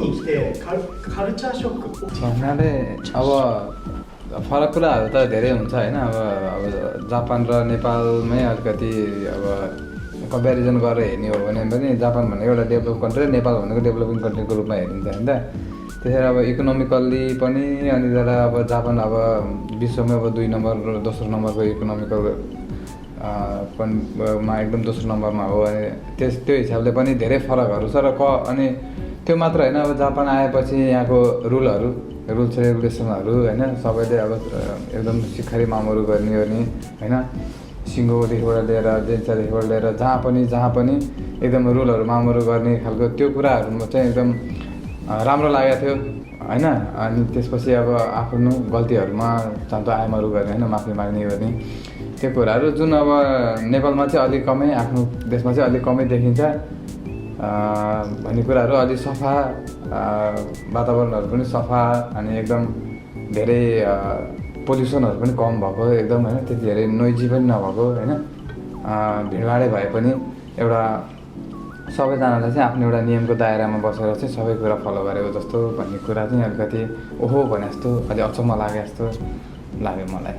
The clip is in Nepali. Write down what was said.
に来てカルチャーショック。भन्नाले अब फरक कुराहरू त धेरै हुन्छ होइन। अब जापान र नेपालमै अलिकति अब कम्पेरिजन गरेर हेर्ने हो भने पनि जापान भनेको एउटा डेभलप कन्ट्री, नेपाल भनेको डेभलपिङ कन्ट्रीको रूपमा हेरिन्छ होइन त। त्यसरी अब इकोनोमिकल्ली पनि अनि त्यसलाई अब जापान अब विश्वमै अब 2 नम्बर र दोस्रो नम्बरको इकोनोमिकल मा एकदम दोस्रो नम्बरमा हो। अनि त्यो हिसाबले पनि धेरै फरकहरू छ र अनि त्यो मात्र होइन, अब जापान आएपछि यहाँको रुल्स रेगुलेसनहरू होइन सबैले अब एकदम शिखरी मामहरू गर्ने होइन, सिङ्गोदेखिबाट लिएर जेन्सादेखिबाट लिएर जहाँ पनि एकदम रुलहरू मामहरू गर्ने खालको त्यो कुराहरूमा चाहिँ एकदम राम्रो लागेको थियो होइन। अनि त्यसपछि अब आफ्नो गल्तीहरूमा चाँडो आइमारू गर्ने होइन, माफी माग्ने गर्ने त्यो कुराहरू जुन अब नेपालमा चाहिँ अलिक कमै, आफ्नो देशमा चाहिँ अलिक कमै देखिन्छ भन्ने कुराहरू। अलि सफा वातावरणहरू पनि सफा अनि एकदम धेरै पोल्युसनहरू पनि कम भएको एकदम होइन, त्यति धेरै नोइजी पनि नभएको होइन, भिडभाडै भए पनि एउटा सबैजनालाई चाहिँ आफ्नो एउटा नियमको दायरामा बसेर चाहिँ सबै कुरा फलो गरेको जस्तो भन्ने कुरा चाहिँ अलिकति ओहो भने जस्तो अलि अचम्म लागे जस्तो लाग्यो मलाई।